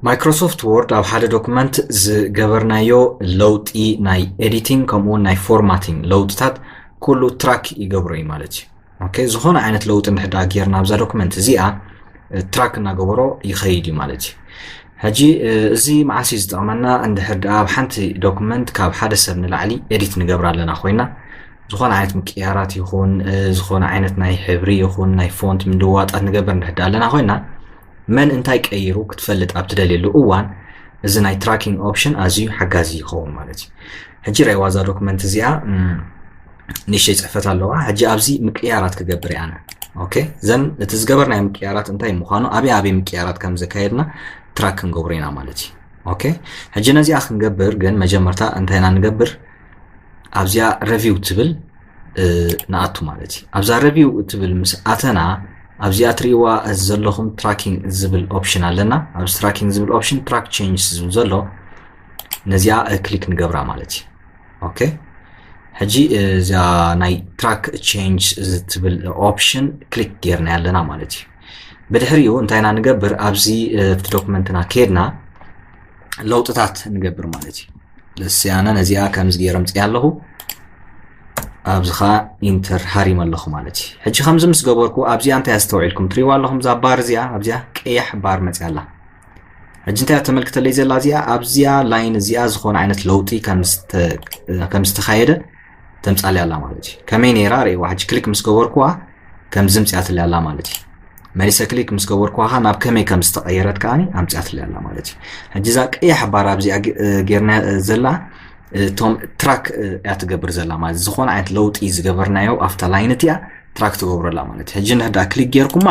Microsoft Word ኣብ ሓደ ዶክመንት ዝገበርናዮ ለውጢ ናይ ኤዲቲንግ ከምኡ እውን ናይ ፎርማቲንግ ለውጥታት ኩሉ ትራክ ይገብሮ እዩ ማለት እዩ። ኦኬ፣ ዝኾነ ዓይነት ለውጢ እንድሕር ደኣ ጌርና ኣብዛ ዶክመንት እዚኣ ትራክ እናገበሮ ይኸይድ እዩ ማለት እዩ። ሕጂ እዚ መዓስ እዩ ዝጠቕመና? እንድሕር ደኣ ኣብ ሓንቲ ዶክመንት ካብ ሓደ ሰብ ንላዕሊ ኤዲት ንገብር ኣለና ኮይና፣ ዝኾነ ዓይነት ምቅያራት ይኹን ዝኾነ ዓይነት ናይ ሕብሪ ይኹን ናይ ፎንት ምልዋጣት ንገብር እንድሕር ደኣ ኣለና ኮይና፣ መን እንታይ ቀይሩ ክትፈልጥ ኣብ ትደልየሉ እዋን እዚ ናይ ትራኪንግ ኦፕሽን ኣዝዩ ሓጋዚ ይኸውን ማለት እዩ። ሕጂ ረእይዋ እዛ ዶክመንት እዚኣ ንእሽተይ ፅሕፈት ኣለዋ። ሕጂ ኣብዚ ምቅያራት ክገብር እየ ኣነ። ኦኬ፣ ዘን እቲ ዝገበርናዮ ምቅያራት እንታይ ምዃኑ፣ ኣበይ ኣበይ ምቅያራት ከም ዘካየድና ትራክ ክንገብሮ ኢና ማለት እዩ። ኦኬ፣ ሕጂ ነዚኣ ክንገብር ግን መጀመርታ እንታይ ኢና ንገብር? ኣብዚኣ ረቪው ትብል ንኣቱ ማለት እዩ። ኣብዛ ረቪው ትብል ምስ ኣተና ኣብዚኣ ትርእይዋ ዘለኹም ትራኪንግ ዝብል ኦፕሽን ኣለና። ኣብዚ ትራኪንግ ዝብል ኦፕሽን ትራክ ቼንጅስ ዝብል ዘሎ ነዚኣ ክሊክ ንገብራ ማለት እዩ። ኦኬ፣ ሕጂ እዚኣ ናይ ትራክ ቼንጅ ዝትብል ኦፕሽን ክሊክ ጌርና ኣለና ማለት እዩ። ብድሕሪኡ እንታይ ኢና ንገብር? ኣብዚ ኣብቲ ዶክመንትና ከድና ለውጥታት ንገብር ማለት እዩ። ለሲ ኣነ ነዚኣ ከምዚ ገይረ ምፅእ ኣለኹ። ኣብዚ ኸዓ ኢንተር ሃሪመ ኣለኹ ማለት እዩ። ሕጂ ከምዚ ምስ ገበርኩ ኣብዚኣ እንታይ ኣስተውዒልኩም ትሪእዋ ኣለኹም? እዛ ባር እዚኣ ኣብዚኣ ቀያሕ ባር መፅያ ኣላ። ሕጂ እንታይ ተመልክተለይ ዘላ እዚኣ? ኣብዚኣ ላይን እዚኣ ዝኾነ ዓይነት ለውጢ ከም ዝተኻየደ ተምፃለይ ኣላ ማለት እዩ። ከመይ ነይራ ርእይዋ። ሕጂ ክሊክ ምስ ገበርኩዋ ከም ዝምፅያትለይ ኣላ ማለት እዩ። መሊሰ ክሊክ ምስ ገበርኩዋ ኸዓ ናብ ከመይ ከም ዝተቐየረት ከዓኒ ኣምፅያትለይ ኣላ ማለት እዩ። ሕጂ እዛ ቀያሕ ባር ኣብዚኣ ጌርና ዘላ እቶም ትራክ እያ ትገብር ዘላ ማለት፣ ዝኾነ ዓይነት ለውጢ ዝገበርናዮ ኣብታ ላይን እቲኣ ትራክ ትገብረላ ማለት እዩ። ሕጂ ንሕዳ ክሊክ ጌርኩማ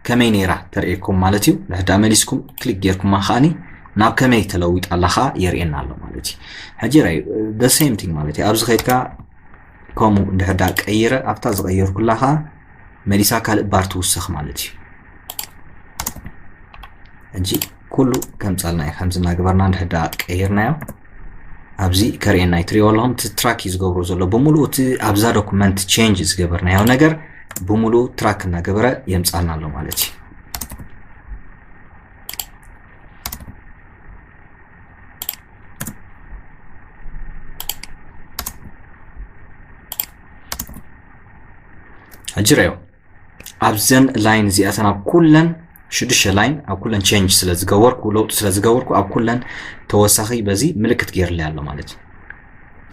ከመይ ነይራ ተርእየኩም ማለት እዩ። ንሕዳ መሊስኩም ክሊክ ጌርኩማ ከዓኒ ናብ ከመይ ተለዊጣ ኣላ ኸዓ የርእየና ኣሎ ማለት እዩ። ሕጂ ራይ the same thing ማለት እዩ። ኣብዚ ኸይድካ ከምኡ እንድሕዳ ቀይረ ኣብታ ዝቐየርኩላ ኸዓ መሊሳ ካልእ ባር ትውሰኽ ማለት እዩ። ሕጂ ኩሉ ከምፃልና እዩ። ከምዚ እናገበርና እንድሕዳ ቀይርናዮ ኣብዚ ከርእየና እዩ። ትሪእዎ ኣለኹም እቲ ትራክ እዩ ዝገብሮ ዘሎ ብምሉኡ። እቲ ኣብዛ ዶኩመንት ቼንጅ ዝገበርናዮ ነገር ብምሉኡ ትራክ እናገበረ የምፃልና ኣሎ ማለት እዩ። ሕጂ ረዮ ኣብዘን ላይን እዚኣተን ኣብ ኩለን ሽዱሽተ ላይን ኣብ ኩለን ቼንጅ ስለ ዝገበርኩ ለውጢ ስለ ዝገበርኩ ኣብ ኩለን ተወሳኺ በዚ ምልክት ገይርለይ ኣሎ ማለት እዩ።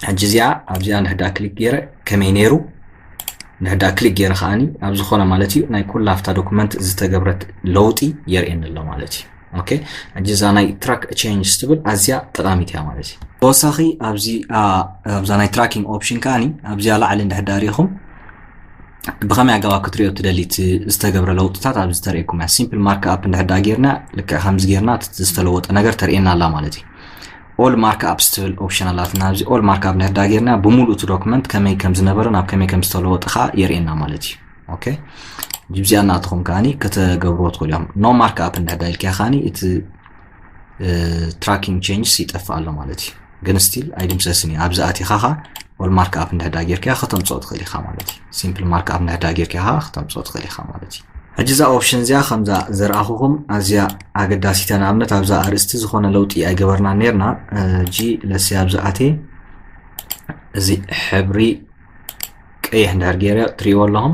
ሕጂ እዚኣ ኣብዚኣ ንሕዳ ክሊክ ገይረ ከመይ ነይሩ ንሕዳ ክሊክ ገይረ ከዓኒ ኣብ ዝኾነ ማለት እዩ ናይ ኩላ ኣብታ ዶኩመንት ዝተገብረት ለውጢ የርእየኒ ኣሎ ማለት እዩ። ኦኬ፣ ሕጂ እዛ ናይ ትራክ ቼንጅ ትብል ኣዝያ ጠቃሚት እያ ማለት እዩ። ተወሳኺ ኣብዚ ኣብዛ ናይ ትራኪንግ ኦፕሽን ከዓኒ ኣብዚኣ ላዕሊ እንድሕዳ ሪኢኹም ብኸመይ ኣገባብ ክትሪኦ ትደሊ እቲ ዝተገብረ ለውጥታት ኣብዚ ተርእየኩም እያ። ሲምፕል ማርክ ኣፕ እንድሕዳ ጌርና ልክዕ ከምዚ ጌርና ዝተለወጠ ነገር ተርእየና ኣላ ማለት እዩ። ኦል ማርክ ኣፕስ ትብል ኦፕሽን ኣላትና። ኣብዚ ኦል ማርክ ኣፕ እንድሕዳ ጌርና ብምሉእ እቲ ዶክመንት ከመይ ከም ዝነበረ ናብ ከመይ ከም ዝተለወጠ ከዓ የርእየና ማለት እዩ። ኦኬ፣ ጅብዚኣ እናኣተኹም ከዓኒ ከተገብርዎ ትኽእሉ እዮም። ኖ ማርክ ኣፕ እንድሕዳ ኢልክያ ከዓኒ እቲ ትራኪንግ ቼንጅስ ይጠፍእ ኣሎ ማለት እዩ። ግን ስቲል ኣይድምሰስን እዩ። ኣብዚ ኣቲኻ ኻ ኦል ማርክ ኣፕ እንድሕዳ ጌርካ ከተምፅኦ ትኽእል ኢኻ ማለት እዩ። ሲምፕል ማርክ ኣፕ እንድሕዳ ጌርካ ኻ ከተምፅኦ ትኽእል ኢኻ ማለት እዩ። ሕጂ እዛ ኦፕሽን እዚኣ ከምዛ ዘርኣኹኹም ኣዝያ ኣገዳሲት እያ። ንኣብነት ኣብዛ ኣርእስቲ ዝኾነ ለውጢ ኣይገበርና ነርና። ሕጂ ለሲ ኣብዚ ኣቴ እዚ ሕብሪ ቀይሕ እንድሕር ገይረ ትሪእዎ ኣለኹም።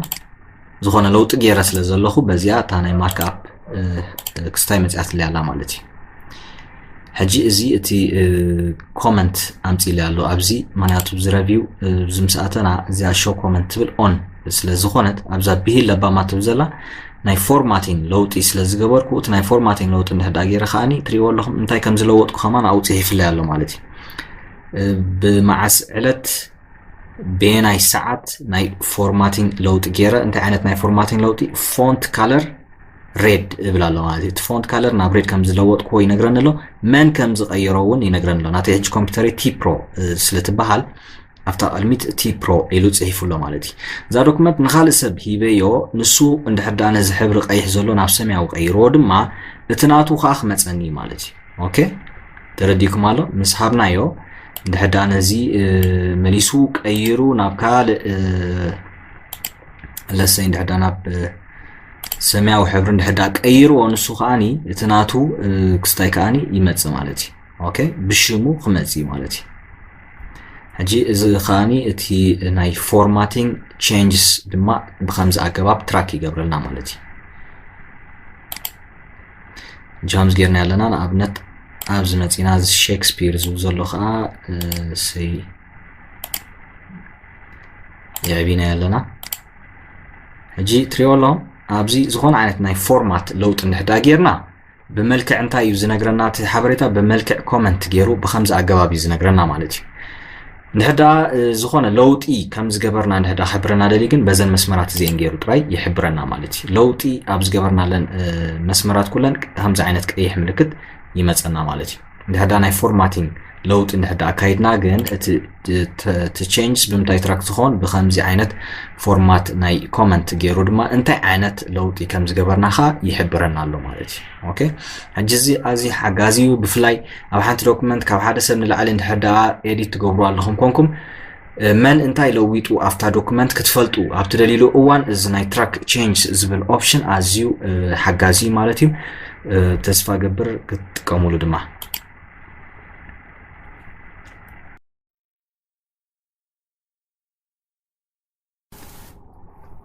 ዝኾነ ለውጢ ገይረ ስለ ዘለኹ በዚኣ እታ ናይ ማርክ ኣፕ ክስታይ መፅያትለይ ኣላ ማለት እዩ። ሕጂ እዚ እቲ ኮመንት ኣምፂለይ ኣሎ ኣብዚ፣ ምክንያቱ እዚ ረቪው እዚ ምስ ኣተና እዚኣ ሾው ኮመንት ትብል ኦን ስለ ዝኾነት ኣብዛ ብሂል ለባማ ትብል ዘላ ናይ ፎርማቲንግ ለውጢ ስለ ዝገበርኩ እቲ ናይ ፎርማቲንግ ለውጢ እንድሕዳ ገይረ ከዓኒ ትሪእዎ ኣለኹም እንታይ ከም ዝለወጥኩ ከማን ኣብኡ ፅሒፍለይ ኣሎ ማለት እዩ። ብመዓስ ዕለት በየናይ ሰዓት ናይ ፎርማቲንግ ለውጢ ገይረ። እንታይ ዓይነት ናይ ፎርማቲንግ ለውጢ? ፎንት ካለር ሬድ እብል ኣሎ ማለት እዩ። እቲ ፎንት ካለር ናብ ሬድ ከም ዝለወጥክዎ ይነግረኒ ኣሎ። መን ከም ዝቐየሮ እውን ይነግረኒ ኣሎ። ናተይ ሕጂ ኮምፒውተረይ ቲ ፕሮ ስለ ትበሃል ኣብታ ቅድሚት ቲ ፕሮ ኢሉ ፅሒፉ ኣሎ ማለት እዩ። እዛ ዶክመንት ንኻልእ ሰብ ሂበዮ፣ ንሱ እንድሕር ደኣ ነዚ ሕብሪ ቀይሕ ዘሎ ናብ ሰማያዊ ቀይርዎ ድማ እቲ ናቱ ከዓ ክመፀኒ እዩ ማለት እዩ። ኦኬ፣ ተረዲእኩም ኣሎ? ምስ ሃብናዮ እንድሕር ደኣ ነዚ መሊሱ ቀይሩ ናብ ካልእ ለሰይ እንድሕር ደኣ ናብ ሰማያዊ ሕብሪ እንድሕር ደኣ ቀይርዎ፣ ንሱ ከዓኒ እቲ ናቱ ክስታይ ከዓኒ ይመጽእ ማለት እዩ። ኦኬ፣ ብሽሙ ክመጽእ እዩ ማለት እዩ። ሕጂ እዚ ከዓኒ እቲ ናይ formatting changes ድማ ብከምዚ ኣገባብ track ይገብረልና ማለት እዩ። ሕጂ ከምዚ ጌርና ኣለና። ንኣብነት ኣብዚ መጺና፣ እዚ ሼክስፒር ዝብል ዘሎ ከዓ ሰይ የዕቢና ኣለና። ሕጂ ትሪኦ ኣለኹም፣ ኣብዚ ዝኾነ ዓይነት ናይ ፎርማት ለውጢ እንድሕዳ ጌርና፣ ብመልክዕ እንታይ እዩ ዝነግረና? እቲ ሓበሬታ ብመልክዕ ኮመንት ገይሩ ብከምዚ ኣገባብ እዩ ዝነግረና ማለት እዩ። እንድሕዳ ዝኾነ ለውጢ ከም ዝገበርና እንድሕዳ ክሕብረና ደሊ ግን፣ በዘን መስመራት እዚአን ገይሩ ጥራይ ይሕብረና ማለት እዩ። ለውጢ ኣብ ዝገበርናለን መስመራት ኩለን ከምዚ ዓይነት ቀይሕ ምልክት ይመፀና ማለት እዩ። እንድሕዳ ናይ formatting ለውጢ እንድሕዳ ኣካይድና ግን፣ እቲ changes ብምንታይ track ዝኸውን? ብከምዚ ዓይነት ፎርማት ናይ ኮመንት ገይሩ ድማ እንታይ ዓይነት ለውጢ ከም ዝገበርና ኸዓ ይሕብረና ኣሎ ማለት እዩ። ኦኬ፣ ሕጂ እዚ ኣዝዩ ሓጋዚ እዩ። ብፍላይ ኣብ ሓንቲ ዶክመንት ካብ ሓደ ሰብ ንላዕሊ እንድሕር ደኣ ኤዲት ትገብሩ ኣለኹም ኮንኩም፣ መን እንታይ ለዊጡ ኣብታ ዶክመንት ክትፈልጡ ኣብ ትደልይሉ እዋን፣ እዚ ናይ track changes ዝብል ኦፕሽን ኣዝዩ ሓጋዚ እዩ ማለት እዩ። ተስፋ ገብር ክትጥቀሙሉ ድማ።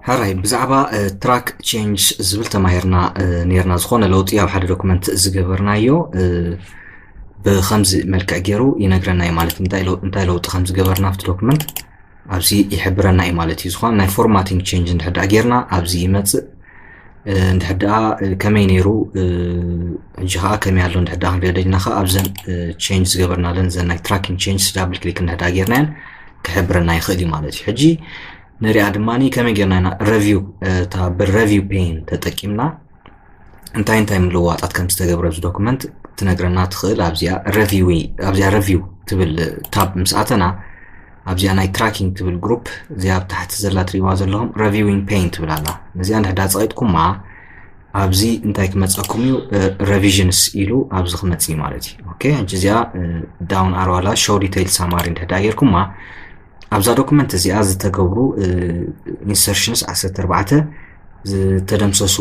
ሕራይ፣ ብዛዕባ track changes ዝብል ተማሂርና ነርና። ዝኾነ ለውጢ ኣብ ሓደ ዶክመንት ዝገበርናዮ ብከምዚ መልክዕ ገይሩ ይነግረና እዩ ማለት፣ እንታይ ለውጢ ከም ዝገበርና ኣብቲ ዶክመንት ኣብዚ ይሕብረና እዩ ማለት እዩ። ዝኾነ ናይ formatting change እንድሕር ደኣ ጌርና ኣብዚ ይመጽእ። እንድሕር ደኣ ከመይ ነይሩ፣ ሕጂ ኸዓ ከመይ ኣሎ እንድሕር ደኣ ክንሪኦ ደሊና ኸዓ ኣብዘን change ዝገበርናለን፣ ዘን ናይ tracking change double click እንድሕር ደኣ ጌርናየን ክሕብረና ይኽእል እዩ ማለት እዩ። ሕጂ ንሪኣ ድማ ከመይ ጌርና ኢና review፣ እታ ብ review pane ተጠቂምና እንታይ እንታይ ምልውዋጣት ከም ዝተገብረ ኣብዚ ዶክመንት ትነግረና ትኽእል። ኣብዚኣ review፣ ኣብዚኣ review ትብል tab ምስ ኣተና ኣብዚኣ ናይ tracking ትብል ግሩፕ እዚኣ ኣብ ታሕቲ ዘላ ትሪእዋ ዘለኹም reviewing pane ትብል ኣላ። ነዚኣ እንድሕዳ ጸቒጥኩማ ኣብዚ እንታይ ክመጸኩም እዩ? Revisions ኢሉ ኣብዚ ክመጽእ እዩ ማለት እዩ። ኦኬ፣ ሕጂ እዚኣ down arrow ኣላ፣ show detail summary እንድሕዳ ጌርኩማ ኣብዛ ዶክመንት እዚኣ ዝተገብሩ insertions ዓሰርተ ኣርባዕተ ዝተደምሰሱ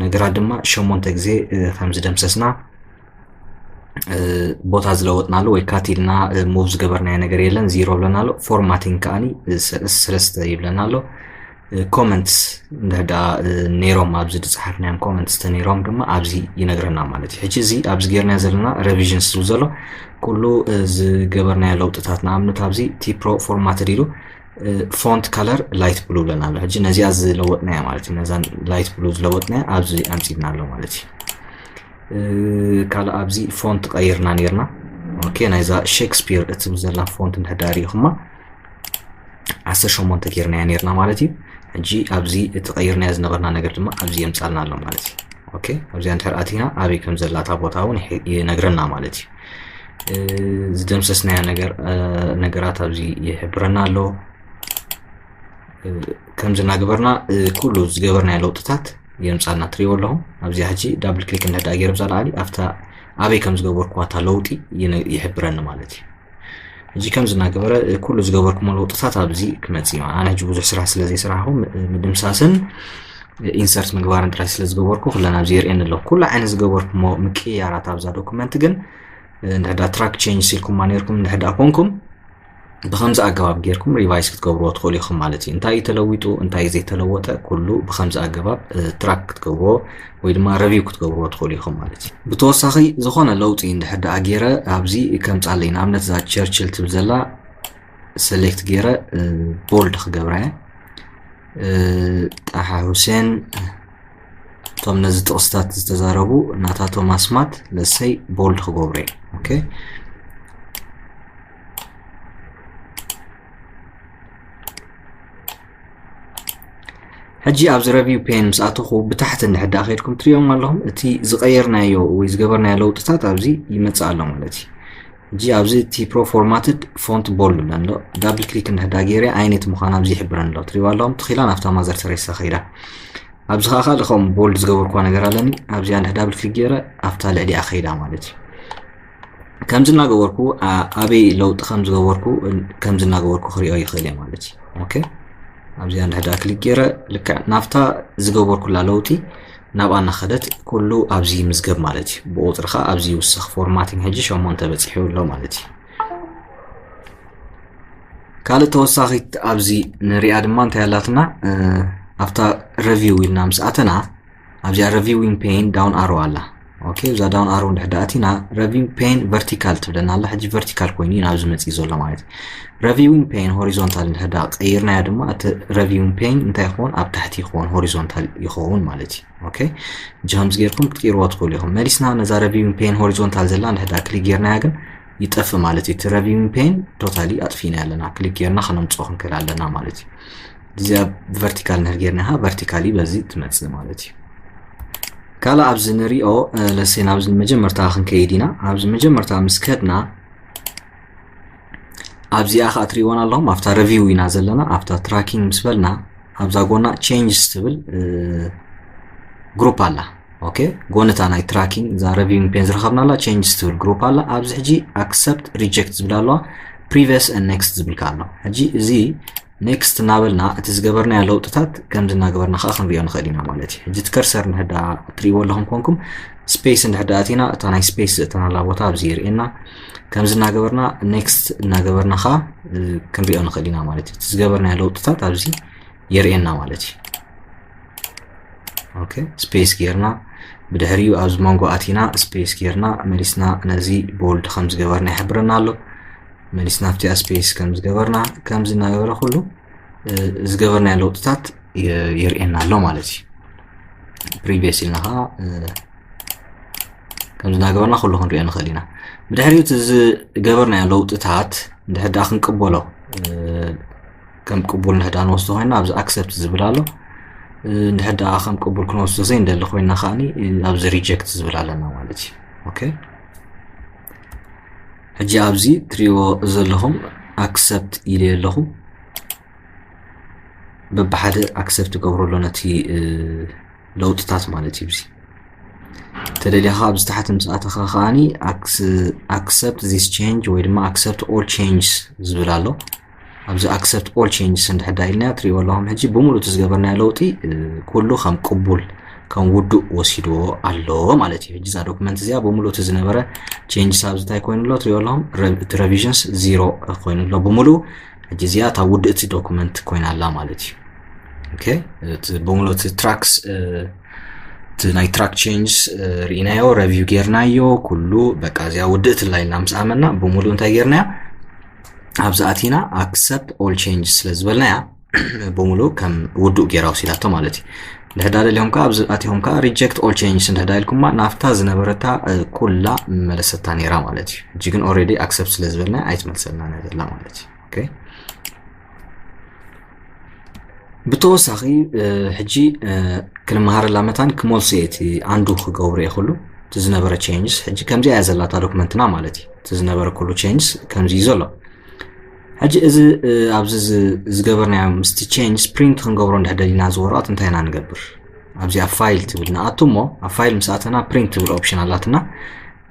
ነገራት ድማ ሸሞንተ ግዜ ከም ዝደምሰስና፣ ቦታ ዝለወጥናሉ ወይ cut ኢልና move ዝገበርናዮ ነገር የለን፣ ዚሮ ብለናሉ። Formatting ከዓኒ ሰለስተ ይብለና ኣሎ። Comments እንድሕር ደኣ ነይሮም፣ ኣብዚ ዝጸሓፍናዮም comments ተነይሮም ድማ ኣብዚ ይነግረና ማለት እዩ። ሕጂ እዚ ኣብዚ ጌርናዮ ዘለና revisions ዝብል ዘሎ ኩሉ ዝገበርናዮ ለውጥታት፣ ንኣብነት ኣብዚ T Pro formatted ኢሉ font color light blue ብለና ኣሎ። ሕጂ ነዚኣ ዝለወጥናያ ማለት እዩ። ነዛን light blue ዝለወጥናያ ኣብዚ ኣምጺእና ኣሎ ማለት እዩ። ካልእ ኣብዚ ፎንት ቀይርና ነርና። ኦኬ፣ ናይዛ ሼክስፒር እትብል ዘላ ፎንት እንድሕር ደኣ ሪኢኹማ ዓሰርተ ሸሞንተ ጌርናያ ነርና ማለት እዩ። ሕጂ ኣብዚ እቲ ቀይርናዮ ዝነበርና ነገር ድማ ኣብዚ የምጻልና ኣሎ ማለት እዩ። ኦኬ፣ ኣብዚኣ እንድሕር ኣቲና ኣበይ ከም ዘላ እታ ቦታ እውን ይነግረና ማለት እዩ። ዝደምሰስናዮ ነገር፣ ነገራት ኣብዚ ይሕብረና ኣሎ። ከምዚ እናገበርና ኩሉ ዝገበርናዮ ለውጥታት የምጻልና። ትሪእዎ ኣለኹም። ኣብዚኣ ሕጂ double click እንድሕር ደኣ ገይረ ብዛ ላዕሊ ኣብታ ኣበይ ከም ዝገበርኩዋ እታ ለውጢ ይሕብረኒ ማለት እዩ። ሕጂ ከምዚ እናገበረ ኩሉ ዝገበርኩሞ ለውጥታት ኣብዚ ክመጽእ እዩ። ኣነ ሕጂ ብዙሕ ስራሕ ስለ ዘይሰራሕኹ ምድምሳስን insert ምግባርን ጥራይ ስለ ዝገበርኩ ኩለን ኣብዚ የርእየኒ ኣሎ። ኩሉ ዓይነት ዝገበርኩሞ ምቅይያራት ኣብዛ ዶክመንት ግን እንድሕር ደኣ track changes ኢልኩማ ነርኩም እንድሕር ደኣ ኮንኩም ብኸምዚ ኣገባብ ጌርኩም revise ክትገብርዎ ትኽእሉ ኢኹም ማለት እዩ። እንታይ እዩ ተለዊጡ፣ እንታይ እዩ ዘይተለወጠ፣ ኩሉ ብኸምዚ ኣገባብ track ክትገብርዎ ወይ ድማ review ክትገብርዎ ትኽእሉ ኢኹም ማለት እዩ። ብተወሳኺ ዝኾነ ለውጢ እንድሕር ደኣ ጌረ ኣብዚ ከምጻለይ፣ ንኣብነት እዛ ቸርችል ትብል ዘላ select ጌረ bold ክገብራ እየ። ጣሓ ሁሴን እቶም ነዚ ጥቕስታት ዝተዛረቡ ናታቶም ኣስማት ለሰይ bold ክገብረ እየ። ኦኬ፣ ሕጂ ኣብዚ review pane ምስ ኣተኹ ብታሕቲ እንድሕር ደኣ ከይድኩም ትሪኦም ኣለኹም፣ እቲ ዝቐየርናዮ ወይ ዝገበርናዮ ለውጥታት ኣብዚ ይመጽእ ኣሎ ማለት እዩ። ሕጂ ኣብዚ T Pro formatted font bold ብለን ኣሎ። Double click እንድሕር ደኣ ገይረ ኣይነቲ ምዃና ኣብዚ ይሕብረን ኣሎ። ትሪእዋ ኣለኹም፣ ትኺላ ናብታ ማዘር ተሬሳ ከይዳ። ኣብዚ ኸዓ ካልእ ከምኡ bold ዝገበርኩዋ ነገር ኣለኒ። ኣብዚኣ እንድሕር double click ገይረ ኣብታ ልዕሊኣ ከይዳ ማለት እዩ። ከምዚ እናገበርኩ ኣበይ ለውጢ ከም ዝገበርኩ ከምዚ እናገበርኩ ክሪኦ ይኽእል እየ ማለት እዩ። ኦኬ፣ ኣብዚኣ እንድሕር ክሊክ ገይረ ልክዕ ናብታ ዝገበርኩላ ለውጢ ናብኣ እናኸደት ኩሉ ኣብዚ ይምዝገብ ማለት እዩ። ብቁፅሪ ከዓ ኣብዚ ይውሰኽ። ፎርማቲንግ ሕጂ ሸሞንተ በፂሑ ኣሎ ማለት እዩ። ካልእ ተወሳኺት ኣብዚ ንሪኣ ድማ እንታይ ኣላትና? ኣብታ ረቪው ኢልና ምስ ኣተና ኣብዚኣ ረቪዊንግ ፔን ዳውን ኣሮ ኣላ። ኦኬ፣ እዛ ዳውን ኣሮ እንድሕር ኣቲና ረቪዊንግ ፔን ቨርቲካል ትብለና ኣላ። ሕጂ ቨርቲካል ኮይኑ እዩ ናብዚ መፅኢ ዘሎ ማለት እዩ። ረቪዊንግ ፔን ሆሪዞንታል እንድሕር ቀይርናዮ ድማ እቲ ረቪዊንግ ፔን እንታይ ይኸውን? ኣብ ታሕቲ ይኸውን፣ ሆሪዞንታል ይኸውን ማለት እዩ። ኦኬ፣ ሕጂ ከምዚ ጌርኩም ክትቅይርዎ ትኽእሉ ኢኹም። መሊስና ነዛ ረቪዊንግ ፔን ሆሪዞንታል ዘላ እንድሕር ክሊክ ጌርናያ ግን ይጠፍእ ማለት እዩ። እቲ ረቪዊንግ ፔን ቶታሊ ኣጥፊእና ኣለና። ክሊክ ጌርና ከነምፅኦ ክንክእል ኣለና ማለት እዩ። እዚኣ ቨርቲካል እንድሕር ጌርና ቨርቲካሊ በዚ ትመፅእ ማለት እዩ። ካልእ ኣብዚ ንሪኦ ለሴ ናብዚ መጀመርታ ክንከይድ ኢና። ኣብዚ መጀመርታ ምስ ከድና ኣብዚኣ ከዓ ትሪእዎን ኣለኹም ኣብታ ረቪው ኢና ዘለና። ኣብታ ትራኪንግ ምስ በልና ኣብዛ ጎና ቼንጅስ ትብል ግሩፕ ኣላ። ኦኬ፣ ጎንታ ናይ ትራኪንግ እዛ ረቪው ፔን ዝረኸብናላ ቼንጅስ ትብል ግሩፕ ኣላ። ኣብዚ ሕጂ ኣክሰፕት ሪጀክት ዝብል ኣለዋ፣ ፕሪቪየስ ኔክስት ዝብል ከኣ ኣሎ። ሕጂ እዚ ኔክስት እናበልና እቲ ዝገበርናዮ ለውጥታት ከምዚ እናገበርና ከዓ ክንሪኦ ንኽእል ኢና ማለት እዩ። ሕጂ እቲ ከርሰር እንድሕር ትሪእዎ ኣለኹም ኮንኩም ስፔስ እንድሕር ኣቲና እታ ናይ ስፔስ ዝእተናላ ቦታ ኣብዚ የርእየና። ከምዚ እናገበርና ኔክስት እናገበርና ከዓ ክንሪኦ ንኽእል ኢና ማለት እዩ። እቲ ዝገበርናዮ ለውጥታት ኣብዚ የርእየና ማለት እዩ። ኦኬ፣ ስፔስ ጌርና ብድሕሪኡ ኣብዚ መንጎ ኣቲና ስፔስ ጌርና መሊስና ነዚ ቦልድ ከም ዝገበርና ይሕብረና ኣሎ። መሊስና ኣብቲኣ ስፔስ ከም ዝገበርና ከምዚ እናገበረ ኩሉ ዝገበርናዮ ለውጥታት የርእየና ኣሎ ማለት እዩ። ፕሪቪየስ ኢልና ከዓ ከምዚ እናገበርና ኩሉ ክንሪኦ ንኽእል ኢና። ብድሕሪኡ እቲ ዝገበርናዮ ለውጥታት እንድሕር ደኣ ክንቅበሎ ከም ቅቡል እንድሕር ደኣ ንወስዶ ኮይና ኣብዚ ኣክሰፕት ዝብል ኣሎ። እንድሕር ደኣ ከም ቅቡል ክንወስዶ ዘይንደሊ ኮይና ከዓኒ ኣብዚ ሪጀክት ዝብል ኣለና ማለት እዩ። ኦኬ፣ ሕጂ ኣብዚ ትሪእዎ ዘለኹም ኣክሰፕት ኢለ ኣለኹ። በብሓደ ኣክሰፕት ገብሮ ኣሎ ነቲ ለውጥታት ማለት እዩ። እዚ ተደሊኻ ኣብዚ ታሕቲ ምስ ኣተኻ ከዓኒ ኣክሰፕት ዚስ ቼንጅ ወይ ድማ ኣክሰፕት ኦል ቼንጅስ ዝብል ኣሎ። ኣብዚ ኣክሰፕት ኦል ቼንጅስ እንድሕር ኢልና ትሪእዎ ኣለኹም። ሕጂ ብምሉእ እቲ ዝገበርናዮ ለውጢ ኩሉ ከም ቅቡል ከም ውዱእ ወሲድዎ ኣሎ ማለት እዩ። ሕጂ እዛ ዶክመንት እዚኣ ብምሉእ እቲ ዝነበረ ቼንጅስ ኣብዚ እንታይ ኮይኑ ኣሎ ትሪእዎ ኣለኹም። እቲ ረቪዥንስ ዚሮ ኮይኑ ኣሎ ብምሉእ። ሕጂ እዚኣ እታ ውድእቲ ዶክመንት ኮይና ኣላ ማለት እዩ። ኦኬ፣ እቲ ብምሉእ እቲ ትራክስ እቲ ናይ ትራክ ቼንጅስ ርኢናዮ፣ ረቪው ጌርናዮ ኩሉ በቃ እዚኣ ውድእቲ ኣላ ኢልና ምስ ኣመና ብምሉእ እንታይ ጌርናያ ኣብዚ ኣቲና ኣክሰፕት ኦል ቼንጅስ ስለ ዝበልናያ ብምሉእ ከም ውዱእ ጌራ ወሲዳቶ ማለት እዩ። እንድሕዳ ደሊኹም ከዓ ኣብዚ ኣቲኹም ከዓ ሪጀክት ኦል ቼንጅስ እንድሕዳ ኢልኩማ ናብታ ዝነበረታ ኩላ መለሰታ ነይራ ማለት እዩ። ሕጂ ግን ኦልሬዲ ኣክሰፕት ስለ ዝበልና ኣይትመልሰልና እያ ዘላ ማለት እዩ። ኦኬ፣ ብተወሳኺ ሕጂ ክንመሃረላ መታን ክመልሶ እየ እቲ ኣንዱ ክገብሮ እየ ኩሉ እቲ ዝነበረ ቼንጅስ። ሕጂ ከምዚኣ እያ ዘላታ ዶክመንትና ማለት እዩ። እቲ ዝነበረ ኩሉ ቼንጅስ ከምዚ እዩ ዘሎ። ሕጂ እዚ ኣብዚ ዝገበርናዮ ምስቲ ቼንጅስ ፕሪንት ክንገብሮ እንድሕር ደሊና እዚ ወረቐት እንታይ ኢና ንገብር? ኣብዚኣ ፋይል ትብል ንኣቱ እሞ ኣብ ፋይል ምስ ኣተና ፕሪንት ትብል ኦፕሽን ኣላትና።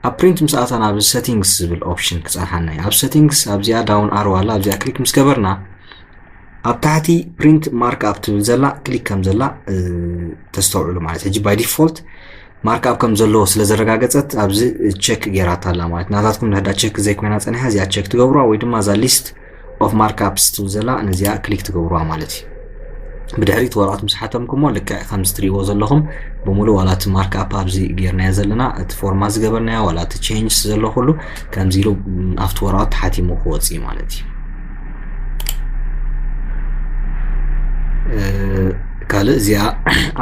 ኣብ ፕሪንት ምስ ኣተና ኣብዚ ሴቲንግስ ዝብል ኦፕሽን ክፀንሓና እዩ። ኣብ ሴቲንግስ ኣብዚኣ ዳውን ኣሮ ኣላ ኣብዚኣ ክሊክ ምስ ገበርና ኣብ ታሕቲ ፕሪንት ማርክኣፕ ትብል ዘላ ክሊክ ከም ዘላ ተስተውዕሉ ማለት ሕጂ ባይ ዲፎልት ማርክኣፕ ከም ዘለዎ ስለ ዘረጋገፀት ኣብዚ ቸክ ጌራታ ኣላ ማለት ናታትኩም ንሕዳ ቸክ ዘይኮይና ፀኒሓ እዚኣ ቸክ ትገብሩዋ ወይ ድማ እዛ ሊስት ኦፍ ማርክኣፕስ ትብል ዘላ ነዚኣ ክሊክ ትገብሩዋ ማለት እዩ። ብድሕሪት ወረቐት ምስ ሓተምኩሞ ልክዕ ከምዚ ትሪእዎ ዘለኹም ብምሉእ ዋላ እቲ ማርክኣፕ ኣብዚ ጌርናዮ ዘለና እቲ ፎርማት ዝገበርናዮ ዋላ እቲ ቼንጅስ ዘሎ ኩሉ ከምዚ ኢሉ ኣብቲ ወረቐት ተሓቲሙ ክወፅእ እዩ ማለት እዩ። ካልእ እዚኣ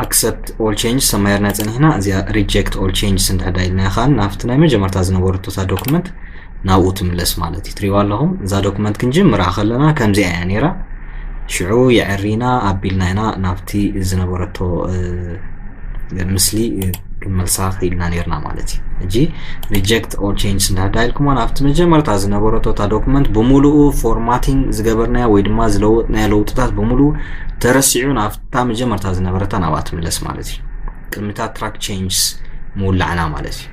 ኣክሰፕት ኦል ቼንጅ ሰማየርና ፀኒሕና እዚኣ ሪጀክት ኦል ቼንጅስ እንድሕዳ ኢልና ከዓ ናብቲ ናይ መጀመርታ ዝነበረቶታ ዶክመንት ናብኡ ትምለስ ማለት እዩ። ትሪእዋ ኣለኹም እዛ ዶክመንት ክንጅምራ ከለና ከምዚኣ እያ ነይራ። ሽዑ የዕሪና ኣቢልና ኢና ናብቲ ዝነበረቶ ምስሊ ክንመልሳ ክኢልና ነርና ማለት እዩ። ሕጂ ሪጀክት ኦል ቼንጅስ እንድሕዳ ኢልኩሞ ናብቲ መጀመርታ ዝነበረቶ እታ ዶክመንት ብምሉኡ ፎርማቲንግ ዝገበርናዮ ወይ ድማ ዝለወጥናዮ ለውጥታት ብምሉኡ ተረሲዑ ናብታ መጀመርታ ዝነበረታ ናብኣ ትምለስ ማለት እዩ። ቅድሚታ ትራክ ቼንጅስ ምውላዕና ማለት እዩ።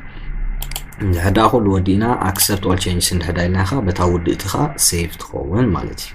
እንድሕዳ ኩሉ ወዲእና ኣክሰፕት ኦል ቼንጅስ እንድሕዳ ኢልና ከዓ በታ ውድእቲ ከዓ ሴቭ ትኸውን ማለት እዩ።